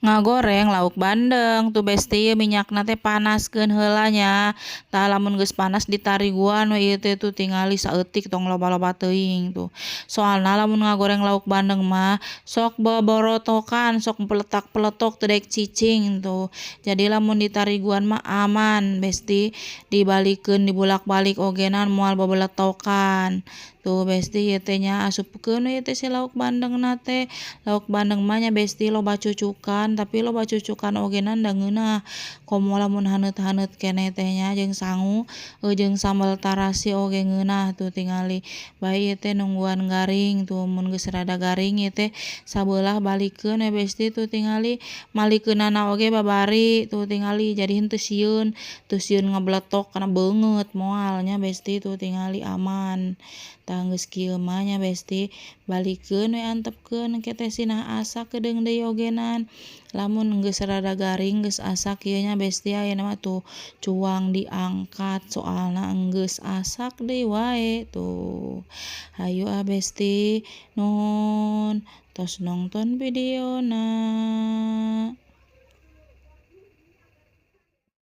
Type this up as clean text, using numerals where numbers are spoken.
Ngagoreng lauk bandeng tuh, Besti. Minyakna teh panaskeun heula nya. Tah, lamun geus panas ditariguan we ieu teh. Tuh tingali, saeutik, tong loba-loba teuing tuh, soalna lamun ngagoreng lauk bandeng mah sok boborotokan, sok peletak-peletok, teu daek cicing tuh. Jadi lamun ditariguan mah aman, Besti, dibalikeun, dibulak-balik ogenan moal bobeletokan. Tuh, Besti, ieu teh nya, asupkeun we ieu teh si lauk bandengna teh. Lauk bandeng mah nya, Besti, loba cucukan, tapi loba cucukan ogenan da ngeunah, komo lamun haneut-haneut keneh teh nya jeung sangu jeung sambal tarasi oge ngeunah. Tuh tingali bae, ieu teh nungguan garing. Tuh, mun geus rada garing ieu teh sabeulah balikeun we, Besti. Tuh tingali, malikeunana oge babari. Tuh tingali, jadi henteu sieun, teu sieun ngabeletok kana beungeut, moal nya, Besti. Tuh tingali, aman. Tah, geus kieu mah nya, Besti, balikeun we, antepkeun engke teh sinah asak keudeung deui ogenan. Lamun geus rada garing, geus asak kieu nya, Besti, ayeuna mah tuh cuang diangkat, soalna enggeus asak deui wae. Tuh, hayu ah, Besti, nuhun tos nongton videona.